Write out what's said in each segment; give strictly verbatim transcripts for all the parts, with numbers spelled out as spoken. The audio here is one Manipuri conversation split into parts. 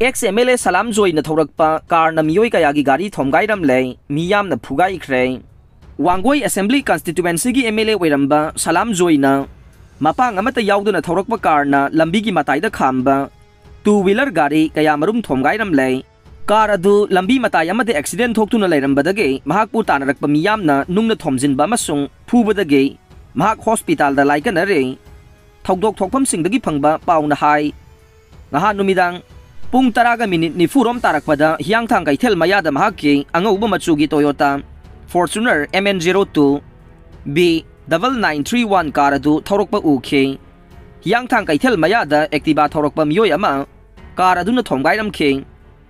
X M L A Salam ꯖꯣꯏꯅ ꯊꯧꯔꯛꯄ ꯀꯥꯔꯅ ꯃꯤꯑꯣꯏ ꯀꯌꯥꯒꯤ ꯒꯥꯔꯤ ꯊꯣꯝꯒꯥꯏꯔꯝꯂꯦ, ꯃꯤ ꯌꯥꯝꯅ ꯐꯨꯒꯥꯏꯈ꯭ꯔꯦ꯫ ꯋꯥꯡꯒꯣꯏ ꯑꯦꯁꯦꯝꯕ꯭ꯂꯤ ꯀꯟꯁꯇꯤꯇ꯭ꯌꯨꯑꯦꯟꯁꯤꯒꯤ ꯑꯦꯝ ꯑꯦꯜ ꯑꯦ ꯑꯣꯏꯔꯝꯕ ꯁꯂꯥꯝ ꯖꯣꯏꯅ ꯃꯄꯥꯡ ꯑꯃꯠꯇ ꯌꯥꯎꯗꯅ ꯊꯧꯔꯛꯄ ꯀꯥꯔꯅ ꯂꯝꯕꯤꯒꯤ ꯃꯇꯥꯏꯗ ꯈꯥꯝꯕ ꯇꯨ ꯋꯤꯂꯔ ꯒꯥꯔꯤ ꯀꯌꯥꯃꯔꯨꯝ ꯊꯣꯝꯒꯥꯏꯔꯝꯂꯦ꯫ ꯀꯥꯔ ꯑꯗꯨ ꯂꯝꯕꯤ ꯃꯇꯥꯏ ꯑꯃꯗ ꯑꯦꯛꯁꯤꯗꯦꯟ ꯊꯣꯛꯇꯨꯅ ꯂꯩꯔꯝꯕꯗꯒꯤ ꯃꯍꯥꯛꯄꯨ ꯇꯥꯟꯅꯔꯛꯄ ꯃꯤꯌꯥꯝꯅ ꯅꯨꯡꯅ ꯊꯣꯝꯖꯤꯟꯕ ꯑꯃꯁꯨꯡ ꯐꯨꯕꯗꯒꯤ ꯃꯍꯥꯛ ꯍꯣꯁꯄꯤꯇꯥꯜꯗ ꯂꯥꯏꯀꯠꯅꯔꯦ꯫ ꯊꯧꯗꯣꯛ ꯊꯣꯛꯐꯝꯁꯤꯡꯗꯒꯤ ꯐꯪꯕ ꯄꯥꯎꯅ ꯍꯥꯏ, ꯉꯍꯥꯟ ꯅꯨꯃꯤꯗꯥꯡ ꯄꯨꯡ ꯇꯔꯥꯒ ꯃꯤꯅꯤꯠ ꯅꯤꯐꯨ ꯔꯣꯝ ꯇꯥꯔꯛꯄꯗ ꯍꯤꯌꯥꯡꯊꯥꯡ ꯀꯩꯊꯦꯜ ꯃꯌꯥꯗ ꯃꯍꯥꯛꯀꯤ ꯑꯉꯧꯕ ꯃꯆꯨꯒꯤ Toyota Fortuner M N zero two B double nine three one car ꯑꯗꯨ ꯊꯧꯔꯛꯄ ꯎꯈꯤ꯫ ꯍꯤꯌꯥꯡꯊꯥꯡ ꯀꯩꯊꯦꯜ ꯃꯌꯥꯗ ꯑꯦꯛꯇꯤꯚꯥ ꯊꯧꯔꯛꯄ ꯃꯤꯑꯣꯏ ꯑꯃ ꯀꯥꯔ ꯑꯗꯨꯅ ꯊꯣꯝꯒꯥꯏꯔꯝꯈꯤ꯫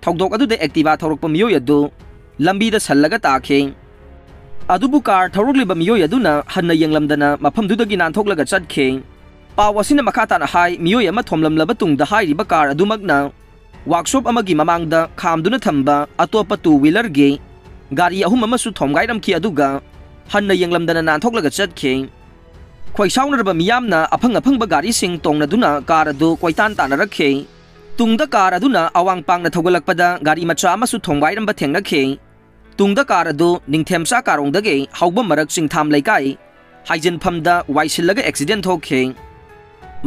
ꯊꯧꯗꯣꯛ ꯑꯗꯨꯗ ꯑꯦꯛꯇꯤꯚꯥ ꯊꯧꯔꯛꯄ ꯃꯤꯑꯣꯏ ꯑꯗꯨ ꯂꯝꯕꯤꯗ ꯁꯜꯂꯒ ꯇꯥꯈꯤ꯫ ꯑꯗꯨꯕꯨ ꯀꯥꯔ ꯊꯧꯔꯛꯂꯤꯕ ꯃꯤꯑꯣꯏ ꯑꯗꯨꯅ ꯍꯟꯅ ꯌꯦꯡꯂꯝꯗꯅ ꯃꯐꯝꯗꯨꯗꯒꯤ ꯅꯥꯟꯊꯣꯛꯂꯒ ꯆꯠꯈꯤ꯫ ꯄꯥꯎ ꯑꯁꯤꯅ ꯃꯈꯥ ꯇꯥꯅ ꯍꯥꯏ, ꯃꯤꯑꯣꯏ ꯑꯃ ꯊꯣꯝꯂꯝꯂꯕ ꯇꯨꯡꯗ ꯍꯥꯏꯔꯤꯕ ꯀꯥꯔ ꯑꯗꯨꯃꯛꯅ ꯋꯥꯛꯁꯣꯞ ꯑꯃꯒꯤ ꯃꯃꯥꯡꯗ ꯈꯥꯝꯗꯨꯅ ꯊꯝꯕ ꯑꯇꯣꯞꯄ ꯇꯨ ꯋꯤꯂꯔꯒꯤ ꯒꯥꯔꯤ ꯑꯍꯨꯝ ꯑꯃꯁꯨ ꯊꯣꯝꯒꯥꯏꯔꯝꯈꯤ, ꯑꯗꯨꯒ ꯍꯟꯅ ꯌꯦꯡꯂꯝꯗꯅ ꯅꯥꯟꯊꯣꯛꯂꯒ ꯆꯠꯈꯤ꯫ ꯈꯣꯏꯁꯥꯎꯅꯔꯕ ꯃꯤꯌꯥꯝꯅ ꯑꯐꯪ ꯑꯐꯪꯕ ꯒꯥꯔꯤꯁꯤꯡ ꯇꯣꯡꯅꯗꯨꯅ ꯀꯥꯔ ꯑꯗꯨ ꯀꯣꯏꯇꯥꯟ ꯇꯥꯟꯅꯔꯛꯈꯤ꯫ ꯇꯨꯡꯗ ꯀꯥꯔ ꯑꯗꯨꯅ ꯑꯋꯥꯡ ꯄꯥꯡꯅ ꯊꯧꯒꯠꯂꯛꯄꯗ ꯒꯥꯔꯤ ꯃꯆꯥ ꯑꯃꯁꯨ ꯊꯣꯝꯒꯥꯏꯔꯝꯕ ꯊꯦꯡꯅꯈꯤ꯫ ꯇꯨꯡꯗ ꯀꯥꯔ ꯑꯗꯨ ꯅꯤꯡꯊꯦꯝꯆꯥ ꯀꯥꯔꯣꯡꯗꯒꯤ ꯍꯥꯎꯕꯝ ꯃꯔꯛ ꯆꯤꯡꯊꯥꯝ ꯂꯩꯀꯥꯏ ꯍꯥꯏꯖꯤꯟꯐꯝꯗ ꯋꯥꯏꯁꯤꯜꯂꯒ ꯑꯦꯛꯁꯤꯗꯦꯟ ꯊꯣꯛꯈꯤ꯫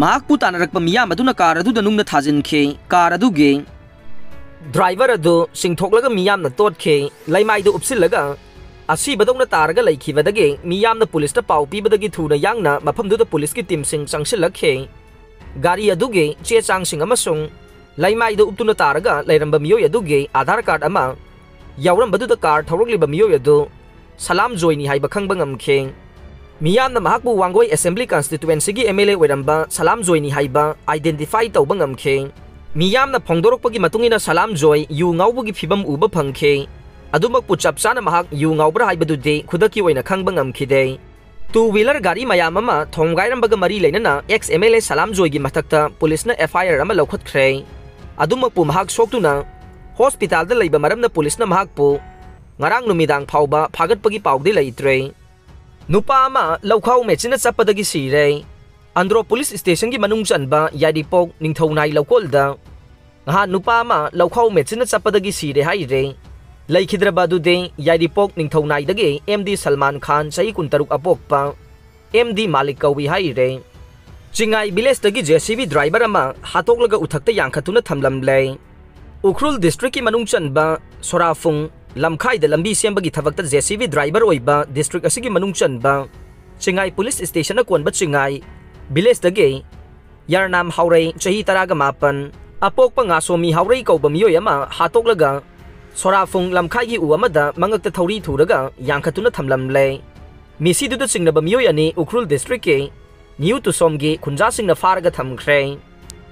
ꯃꯍꯥꯛꯄꯨ ꯇꯥꯟꯅꯔꯛꯄ ꯃꯤꯌꯥꯝ ꯑꯗꯨꯅ ꯀꯥꯔ ꯑꯗꯨꯗ ꯅꯨꯡꯅ ꯊꯥꯖꯤꯟꯈꯤ꯫ ꯀꯥꯔ ꯑꯗꯨꯒꯤ ꯗ꯭ꯔꯥꯏꯚꯔ ꯑꯗꯨ ꯆꯤꯡꯊꯣꯛꯂꯒ ꯃꯤꯌꯥꯝꯅ ꯇꯣꯠꯈꯤ꯫ ꯂꯩꯃꯥꯏꯗ ꯎꯞꯁꯤꯜꯂꯒ ꯑꯁꯤꯕꯗꯧꯅ ꯇꯥꯔꯒ ꯂꯩꯈꯤꯕꯗꯒꯤ ꯃꯤꯌꯥꯝꯅ ꯄꯨꯂꯤꯁꯇ ꯄꯥꯎ ꯄꯤꯕꯗꯒꯤ ꯊꯨꯅ ꯌꯥꯡꯅ ꯃꯐꯝꯗꯨꯗ ꯄꯨꯂꯤꯁꯀꯤ ꯇꯤꯝꯁꯤꯡ ꯆꯪꯁꯤꯜꯂꯛꯈꯤ꯫ ꯒꯥꯔꯤ ꯑꯗꯨꯒꯤ ꯆꯦ ꯆꯥꯡꯁꯤꯡ ꯑꯃꯁꯨꯡ ꯂꯩꯃꯥꯏꯗ ꯎꯞꯇꯨꯅ ꯇꯥꯔꯒ ꯂꯩꯔꯝꯕ ꯃꯤꯑꯣꯏ ꯑꯗꯨꯒꯤ ꯑꯥꯙꯥꯔ ꯀꯥꯔꯗ ꯑꯃ ꯌꯥꯎꯔꯝꯕꯗꯨꯗ ꯀꯥꯔ ꯊꯧꯔꯛꯂꯤꯕ ꯃꯤꯑꯣꯏ ꯑꯗꯨ ꯁꯂꯥꯝ ꯖꯣꯏꯅꯤ ꯍꯥꯏꯕ ꯈꯪꯕ ꯉꯝꯈꯤ꯫ ꯃꯤꯌꯥꯝꯅ ꯃꯍꯥꯛꯄꯨ ꯋꯥꯡꯒꯣꯏ ꯑꯦꯁꯦꯝꯕ꯭ꯂꯤ ꯀꯟꯁꯇꯤꯇ꯭ꯌꯨꯑꯦꯟꯁꯤꯒꯤ ꯑꯦꯝ ꯑꯦꯜ ꯑꯦ ꯑꯣꯏꯔꯝꯕ ꯁꯂꯥꯝ ꯖꯣꯏꯅꯤ ꯍꯥꯏꯕ ꯑꯥꯏꯗꯦꯟꯇꯤꯐꯥꯏ ꯇꯧꯕ ꯉꯝꯈꯤ꯫ ꯃꯤꯌꯥꯝꯅ ꯐꯣꯡꯗꯣꯔꯛꯄꯒꯤ ꯃꯇꯨꯡ ꯏꯟꯅ ꯁꯂꯥꯝ ꯖꯣꯏ ꯌꯨ ꯉꯥꯎꯕꯒꯤ ꯐꯤꯚꯝ ꯎꯕ ꯐꯪꯈꯤ꯫ ꯑꯗꯨꯃꯛꯄꯨ ꯆꯞ ꯆꯥꯅ ꯃꯍꯥꯛ ꯌꯨ ꯉꯥꯎꯕ꯭ꯔꯥ ꯍꯥꯏꯕꯗꯨꯗꯤ ꯈꯨꯗꯛꯀꯤ ꯑꯣꯏꯅ ꯈꯪꯕ ꯉꯝꯈꯤꯗꯦ꯫ ꯇꯨ ꯋꯤꯂꯔ ꯒꯥꯔꯤ ꯃꯌꯥꯝ ꯑꯃ ꯊꯣꯝꯒꯥꯏꯔꯝꯕꯒ ꯃꯔꯤ ꯂꯩꯅꯅ ꯑꯦꯛꯁ ꯑꯦꯝ ꯑꯦꯜ ꯑꯦ ꯁꯂꯥꯝ ꯖꯣꯏꯒꯤ ꯃꯊꯛꯇ ꯄꯨꯂꯤꯁꯅ ꯑꯦꯐ ꯑꯥꯏ ꯑꯥꯔ ꯑꯃ ꯂꯧꯈꯠꯈ꯭ꯔꯦ꯫ ꯑꯗꯨꯃꯛꯄꯨ ꯃꯍꯥꯛ ꯁꯣꯛꯇꯨꯅ ꯍꯣꯁꯄꯤꯇꯥꯜꯗ ꯂꯩꯕ ꯃꯔꯝꯅ ꯄꯨꯂꯤꯁꯅ ꯃꯍꯥꯛꯄꯨ ꯉꯔꯥꯡ ꯅꯨꯃꯤꯗꯥꯡ ꯐꯥꯎꯕ ꯐꯥꯒꯠꯄꯒꯤ ꯄꯥꯎꯗꯤ ꯂꯩꯇ꯭ꯔꯦ꯫ ꯅꯨꯄꯥ ꯑꯃ ꯂꯧꯈꯥꯎ ꯃꯦꯆꯤꯟꯅ ꯆꯞꯄꯗꯒꯤ ꯁꯤꯔꯦ꯫ ꯑꯟꯗ꯭ꯔꯣ ꯄꯨꯂꯤꯁ ꯁ꯭ꯇꯦꯁꯟꯒꯤ ꯃꯅꯨꯡ ꯆꯟꯕ ꯌꯥꯏꯔꯤꯄꯣꯛ ꯅꯤꯡꯊꯧꯅꯥꯏ ꯂꯧꯀꯣꯜꯗ ꯅꯍꯥꯟ ꯅꯨꯄꯥ ꯑꯃ ꯂꯧꯈꯥꯎ ꯃꯦꯠꯁꯤꯟꯅ ꯆꯠꯄꯗꯒꯤ ꯁꯤꯔꯦ ꯍꯥꯏꯔꯦ꯫ ꯂꯩꯈꯤꯗ꯭ꯔꯕ ꯑꯗꯨꯗꯤ ꯌꯥꯏꯔꯤꯄꯣꯛ ꯅꯤꯡꯊꯧꯅꯥꯏꯗꯒꯤ ꯑꯦꯝ ꯗꯤ ꯁꯜꯃꯥꯟ ꯈꯥꯟ, ꯆꯍꯤ ꯀꯨꯟꯇꯔꯨꯛ ꯑꯄꯣꯛꯄ, ꯑꯦꯝ ꯗꯤ ꯃꯥꯂꯤꯛ ꯀꯧꯏ ꯍꯥꯏꯔꯦ꯫ Chingai ꯚꯤꯂꯦꯖꯇꯒꯤ J C B driver ꯑꯃ ꯍꯥꯠꯇꯣꯛꯂꯒ ꯎꯊꯛꯇ ꯌꯥꯟꯈꯠꯇꯨꯅ ꯊꯝꯂꯝꯂꯦ꯫ ꯎꯈ꯭ꯔꯨꯜ ꯗꯤꯁꯇ꯭ꯔꯤꯛꯀꯤ ꯃꯅꯨꯡ ꯆꯟꯕ ꯁꯣꯔꯥꯐꯨꯡ ꯂꯝꯈꯥꯏꯗ ꯂꯝꯕꯤ ꯁꯦꯝꯕꯒꯤ ꯊꯕꯛꯇ ꯖꯦ ꯁꯤ ꯕꯤ ꯗ꯭ꯔꯥꯏꯚꯔ ꯑꯣꯏꯕ ꯗꯤꯁꯇ꯭ꯔꯤꯛ ꯑꯁꯤꯒꯤ ꯃꯅꯨꯡ ꯆꯟꯕ ꯆꯤꯡꯉꯥꯏ ꯄꯨꯂꯤꯁ ꯁ꯭ꯇꯦꯁꯟꯅ ꯀꯣꯟꯕ ꯆꯤꯡꯉꯥꯏ ꯚꯤꯂꯦꯖꯇꯒꯤ ꯌꯥꯔꯅꯥꯝ ꯍꯥꯎꯔꯩ, ꯆꯍꯤ ꯇꯔꯥꯒ ꯃꯥꯄꯟ, ꯑꯄꯣꯛꯄ ꯉꯥꯁꯣꯃꯤ ꯍꯥꯎꯔꯩ ꯀꯧꯕ ꯃꯤꯑꯣꯏ ꯑꯃ ꯍꯥꯠꯇꯣꯛꯂꯒ ꯁꯣꯔꯥꯐꯨꯡ ꯂꯝꯈꯥꯏꯒꯤ ꯎ ꯑꯃꯗ ꯃꯉꯛꯇ ꯊꯧꯔꯤ ꯊꯨꯔꯒ ꯌꯥꯟꯈꯠꯇꯨꯅ ꯊꯝꯂꯝꯂꯦ꯫ ꯃꯤꯁꯤꯗꯨꯗ ꯆꯤꯡꯅꯕ ꯃꯤꯑꯣꯏ ꯑꯅꯤ ꯎꯈ꯭ꯔꯨꯜ ꯗꯤꯁꯇ꯭ꯔꯤꯛꯀꯤ ꯅ꯭ꯌꯨ ꯇꯨꯁꯣꯝꯒꯤ ꯈꯨꯟꯖꯥꯁꯤꯡꯅ ꯐꯥꯔꯒ ꯊꯝꯈ꯭ꯔꯦ꯫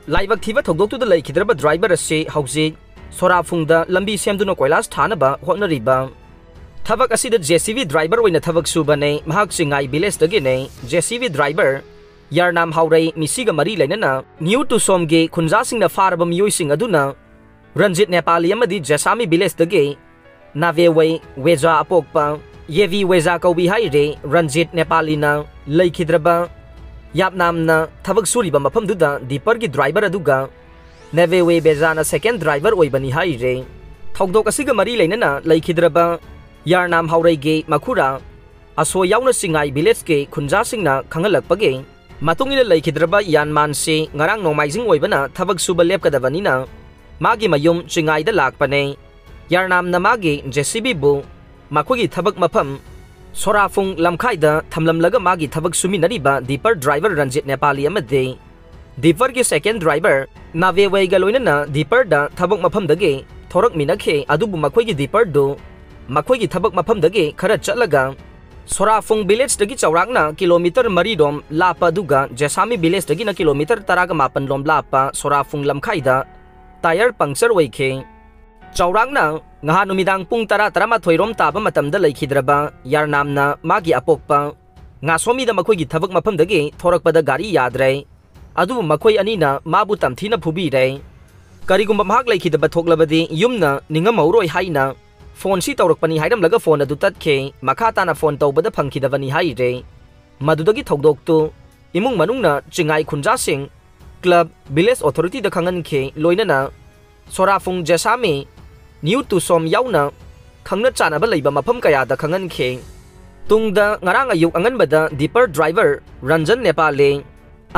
ꯂꯥꯏꯕꯛ ꯊꯤꯕ ꯊꯧꯗꯣꯛꯇꯨꯗ ꯂꯩꯈꯤꯗ꯭ꯔꯕ ꯗ꯭ꯔꯥꯏꯚꯔ ꯑꯁꯤ ꯍꯧꯖꯤꯛ ꯁꯣꯔꯥꯐꯨꯡꯗ ꯂꯝꯕꯤ ꯁꯦꯝꯗꯨꯅ ꯀꯣꯏꯂꯥꯁ ꯊꯥꯅꯕ ꯍꯣꯠꯅꯔꯤꯕ ꯊꯕꯛ ꯑꯁꯤꯗ ꯖꯦ ꯁꯤ ꯕꯤ ꯗ꯭ꯔꯥꯏꯚꯔ ꯑꯣꯏꯅ ꯊꯕꯛ ꯁꯨꯕꯅꯦ꯫ ꯃꯍꯥꯛ Chingai ꯚꯤꯂꯦꯖꯇꯒꯤꯅꯦ꯫ J C B driver ꯌꯥꯔꯅꯥꯝ ꯍꯥꯎꯔꯩ ꯃꯤꯁꯤꯒ ꯃꯔꯤ ꯂꯩꯅꯅ ꯅ꯭ꯌꯨ ꯇꯨꯁꯣꯝꯒꯤ ꯈꯨꯟꯖꯥꯁꯤꯡꯅ ꯐꯥꯔꯕ ꯃꯤꯑꯣꯏꯁꯤꯡ ꯑꯗꯨꯅ ꯔꯟꯖꯤꯠ ꯅꯦꯄꯥꯂꯤ ꯑꯃꯗꯤ ꯖꯦꯁꯥꯃꯤ ꯚꯤꯂꯦꯖꯇꯒꯤ ꯅꯥꯚꯦꯋꯩ ꯋꯦꯖꯥ ꯑꯄꯣꯛꯄ ꯌꯦꯚꯤ ꯋꯦꯖꯥ ꯀꯧꯕꯤ ꯍꯥꯏꯔꯦ꯫ ꯔꯟꯖꯤꯠ ꯅꯦꯄꯥꯂꯤꯅ ꯂꯩꯈꯤꯗ꯭ꯔꯕ ꯌꯥꯞꯅꯥꯝꯅ ꯊꯕꯛ ꯁꯨꯔꯤꯕ ꯃꯐꯝꯗꯨꯗ ꯗꯤꯄꯔꯒꯤ ꯗ꯭ꯔꯥꯏꯚꯔ ꯑꯗꯨꯒ ꯅꯦꯚꯦꯋꯦ ꯕꯦꯖꯥꯅ ꯁꯦꯀꯦꯟ ꯗ꯭ꯔꯥꯏꯚꯔ ꯑꯣꯏꯕꯅꯤ ꯍꯥꯏꯔꯦ꯫ ꯊꯧꯗꯣꯛ ꯑꯁꯤꯒ ꯃꯔꯤ ꯂꯩꯅꯅ ꯂꯩꯈꯤꯗ꯭ꯔꯕ ꯌꯥꯔꯅꯥꯝ ꯍꯥꯎꯔꯩꯒꯤ ꯃꯈꯨꯔꯥ ꯑꯁꯣ ꯌꯥꯎꯅ ꯆꯤꯡꯉꯥꯏ ꯚꯤꯂꯦꯖꯀꯤ ꯈꯨꯟꯖꯥꯁꯤꯡꯅ ꯈꯪꯍꯜꯂꯛꯄꯒꯤ ꯃꯇꯨꯡ ꯏꯟꯅ ꯂꯩꯈꯤꯗ꯭ꯔꯕ ꯌꯥꯟꯃꯥꯟꯁꯤ ꯉꯔꯥꯡ ꯅꯣꯡꯃꯥꯏꯖꯤꯡ ꯑꯣꯏꯕꯅ ꯊꯕꯛ ꯁꯨꯕ ꯂꯦꯞꯀꯗꯕꯅꯤꯅ ꯃꯥꯒꯤ ꯃꯌꯨꯝ ꯆꯤꯡꯉꯥꯏꯗ ꯂꯥꯛꯄꯅꯦ꯫ ꯌꯥꯔꯅꯥꯝꯅ ꯃꯥꯒꯤ ꯖꯦ ꯁꯤ ꯕꯤꯕꯨ ꯃꯈꯣꯏꯒꯤ ꯊꯕꯛ ꯃꯐꯝ ꯁꯣꯔꯥꯐꯨꯡ ꯂꯝꯈꯥꯏꯗ ꯊꯝꯂꯝꯂꯒ ꯃꯥꯒꯤ ꯊꯕꯛ ꯁꯨꯃꯤꯟꯅꯔꯤꯕ ꯗꯤꯄꯔ ꯗ꯭ꯔꯥꯏꯚꯔ ꯔꯟꯖꯤꯠ ꯅꯦꯄꯥꯂꯤ ꯑꯃꯗꯤ ꯗꯤꯄꯔꯒꯤ ꯁꯦꯀꯦꯟ ꯗ꯭ꯔꯥꯏꯚꯔ ꯅꯥꯚꯦꯋꯩꯒ ꯂꯣꯏꯅꯅ ꯗꯤꯄꯔꯗ ꯊꯕꯛ ꯃꯐꯝꯗꯒꯤ ꯊꯣꯔꯛꯃꯤꯟꯅꯈꯤ꯫ ꯑꯗꯨꯕꯨ ꯃꯈꯣꯏꯒꯤ ꯗꯤꯄꯔꯗꯨ ꯃꯈꯣꯏꯒꯤ ꯊꯕꯛ ꯃꯐꯝꯗꯒꯤ ꯈꯔ ꯆꯠꯂꯒ ꯁꯣꯔꯥꯐꯨꯡ ꯚꯤꯂꯦꯖꯇꯒꯤ ꯆꯥꯎꯔꯥꯛꯅ ꯀꯤꯂꯣꯃꯤꯇꯔ ꯃꯔꯤ ꯔꯣꯝ ꯂꯥꯞꯄ ꯑꯗꯨꯒ ꯖꯦꯁꯥꯃꯤ ꯚꯤꯂꯦꯖꯇꯒꯤꯅ ꯀꯤꯂꯣꯃꯤꯇꯔ ꯇꯔꯥꯒ ꯃꯥꯄꯟ ꯔꯣꯝ ꯂꯥꯞꯄ ꯁꯣꯔꯥꯐꯨꯡ ꯂꯝꯈꯥꯏꯗ ꯇꯥꯌꯔ ꯄꯪꯆꯔ ꯑꯣꯏꯈꯤ꯫ ꯆꯥꯎꯔꯥꯛꯅ ꯉꯍꯥꯟ ꯅꯨꯃꯤꯗꯥꯡ ꯄꯨꯡ ꯇꯔꯥ, ꯇꯔꯥꯃꯥꯊꯣꯏ ꯔꯣꯝ ꯇꯥꯕ ꯃꯇꯝꯗ ꯂꯩꯈꯤꯗ꯭ꯔꯕ ꯌꯥꯔꯅꯥꯝꯅ ꯃꯥꯒꯤ ꯑꯄꯣꯛꯄ ꯉꯥꯁꯣꯃꯤꯗ ꯃꯈꯣꯏꯒꯤ ꯊꯕꯛ ꯃꯐꯝꯗꯒꯤ ꯊꯣꯔꯛꯄꯗ ꯒꯥꯔꯤ ꯌꯥꯗ꯭ꯔꯦ꯫ ꯑꯗꯨꯕꯨ ꯃꯈꯣꯏ ꯑꯅꯤꯅ ꯃꯥꯕꯨ ꯇꯝꯊꯤꯅ ꯐꯨꯕꯤꯔꯦ꯫ ꯀꯔꯤꯒꯨꯝꯕ ꯃꯍꯥꯛ ꯂꯩꯈꯤꯗꯕ ꯊꯣꯛꯂꯕꯗꯤ ꯌꯨꯝꯅ ꯅꯤꯡꯉꯝꯍꯧꯔꯣꯏ ꯍꯥꯏꯅ ꯐꯣꯟꯁꯤ ꯇꯧꯔꯛꯄꯅꯤ ꯍꯥꯏꯔꯝꯂꯒ ꯐꯣꯟ ꯑꯗꯨ ꯇꯠꯈꯤ꯫ ꯃꯈꯥ ꯇꯥꯅ ꯐꯣꯟ ꯇꯧꯕꯗ ꯐꯪꯈꯤꯗꯕꯅꯤ ꯍꯥꯏꯔꯦ꯫ ꯃꯗꯨꯗꯒꯤ ꯊꯧꯗꯣꯛꯇꯨ ꯏꯃꯨꯡ ꯃꯅꯨꯡꯅ ꯆꯤꯡꯉꯥꯏ ꯈꯨꯟꯖꯥꯁꯤꯡ, ꯀ꯭ꯂꯕ, ꯚꯤꯂꯦꯖ ꯑꯣꯊꯣꯔꯤꯇꯤꯗ ꯈꯪꯍꯟꯈꯤ꯫ ꯂꯣꯏꯅꯅ ꯁꯣꯔꯥꯐꯨꯡ ꯖꯦꯁꯥꯃꯤ, ꯅ꯭ꯌꯨ ꯇꯨꯁꯣꯝ ꯌꯥꯎꯅ ꯈꯪꯅ ꯆꯥꯟꯅꯕ ꯂꯩꯕ ꯃꯐꯝ ꯀꯌꯥꯗ ꯈꯪꯍꯟꯈꯤ꯫ ꯇꯨꯡꯗ ꯉꯔꯥꯡ ꯑꯌꯨꯛ ꯑꯉꯟꯕꯗ ꯗꯤꯄꯔ ꯗ꯭ꯔꯥꯏꯚꯔ ꯔꯟꯖꯟ ꯅꯦꯄꯥꯂꯤ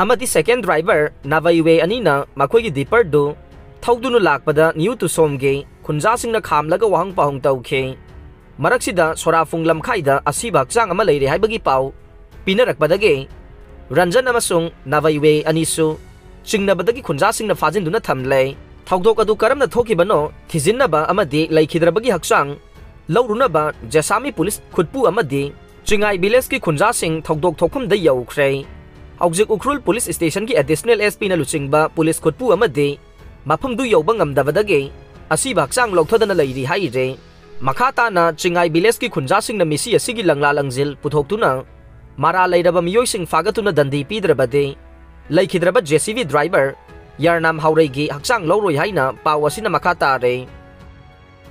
ꯑꯃꯗꯤ ꯁꯦꯀꯦꯟ ꯗ꯭ꯔꯥꯏꯚꯔ ꯅꯥꯚꯩꯋꯦ ꯑꯅꯤꯅ ꯃꯈꯣꯏꯒꯤ ꯗꯤꯄꯔꯗꯨ ꯊꯧꯗꯨꯅ ꯂꯥꯛꯄꯗ ꯅ꯭ꯌꯨ ꯇꯨꯁꯣꯝꯒꯤ ꯈꯨꯟꯖꯥꯁꯤꯡꯅ ꯈꯥꯝꯂꯒ ꯋꯥꯍꯪ ꯄꯥꯎꯍꯪ ꯇꯧꯈꯤ꯫ ꯃꯔꯛꯁꯤꯗ ꯁꯣꯔꯥꯐꯨꯡ ꯂꯝꯈꯥꯏꯗ ꯑꯁꯤꯕ ꯍꯛꯆꯥꯡ ꯑꯃ ꯂꯩꯔꯦ ꯍꯥꯏꯕꯒꯤ ꯄꯥꯎ ꯄꯤꯅꯔꯛꯄꯗꯒꯤ ꯔꯟꯖꯟ ꯑꯃꯁꯨꯡ ꯅꯥꯚꯩꯋꯦ ꯑꯅꯤꯁꯨ ꯆꯤꯡꯅꯕꯗꯒꯤ ꯈꯨꯟꯖꯥꯁꯤꯡꯅ ꯐꯥꯖꯤꯟꯗꯨꯅ ꯊꯝꯂꯦ꯫ ꯊꯧꯗꯣꯛ ꯑꯗꯨ ꯀꯔꯝꯅ ꯊꯣꯛꯈꯤꯕꯅꯣ ꯊꯤꯖꯤꯟꯅꯕ ꯑꯃꯗꯤ ꯂꯩꯈꯤꯗ꯭ꯔꯕꯒꯤ ꯍꯛꯆꯥꯡ ꯂꯧꯔꯨꯅꯕ ꯖꯦꯁꯥꯃꯤ ꯄꯨꯂꯤꯁ ꯈꯨꯠꯄꯨ ꯑꯃꯗꯤ ꯆꯤꯡꯉꯥꯏ ꯚꯤꯂꯦꯖꯀꯤ ꯈꯨꯟꯖꯥꯁꯤꯡ ꯊꯧꯗꯣꯛ ꯊꯣꯛꯐꯝꯗ ꯌꯧꯈ꯭ꯔꯦ꯫ ꯍꯧꯖꯤꯛ ꯎꯈ꯭ꯔꯨꯜ ꯄꯨꯂꯤꯁ ꯁ꯭ꯇꯦꯁꯟꯒꯤ ꯑꯦꯗꯤꯁꯅꯦꯜ ꯑꯦꯁ ꯄꯤꯅ ꯂꯨꯆꯤꯡꯕ ꯄꯨꯂꯤꯁ ꯈꯨꯠꯄꯨ ꯑꯃꯗꯤ ꯃꯐꯝꯗꯨ ꯌꯧꯕ ꯉꯝꯗꯕꯗꯒꯤ ꯑꯁꯤꯕ ꯍꯛꯆꯥꯡ ꯂꯧꯊꯗꯅ ꯂꯩꯔꯤ ꯍꯥꯏꯔꯦ꯫ ꯃꯈꯥ ꯇꯥꯅ ꯆꯤꯡꯉꯥꯏ ꯚꯤꯂꯦꯖꯀꯤ ꯈꯨꯟꯖꯥꯁꯤꯡꯅ ꯃꯤꯁꯤ ꯑꯁꯤꯒꯤ ꯂꯪꯂꯥ ꯂꯪꯖꯤꯜ ꯄꯨꯊꯣꯛꯇꯨꯅ ꯃꯔꯥ ꯂꯩꯔꯕ ꯃꯤꯑꯣꯏꯁꯤꯡ ꯐꯥꯒꯠꯇꯨꯅ ꯗꯟꯗꯤ ꯄꯤꯗ꯭ꯔꯕꯗꯤ ꯂꯩꯈꯤꯗ꯭ꯔꯕ ꯖꯦ ꯁꯤ ꯕꯤ ꯗ꯭ꯔꯥꯏꯚꯔ ꯌꯥꯔꯅꯥꯝ ꯍꯥꯎꯔꯩꯒꯤ ꯍꯛꯆꯥꯡ ꯂꯧꯔꯣꯏ ꯍꯥꯏꯅ ꯄꯥꯎ ꯑꯁꯤꯅ ꯃꯈꯥ ꯇꯥꯔꯦ꯫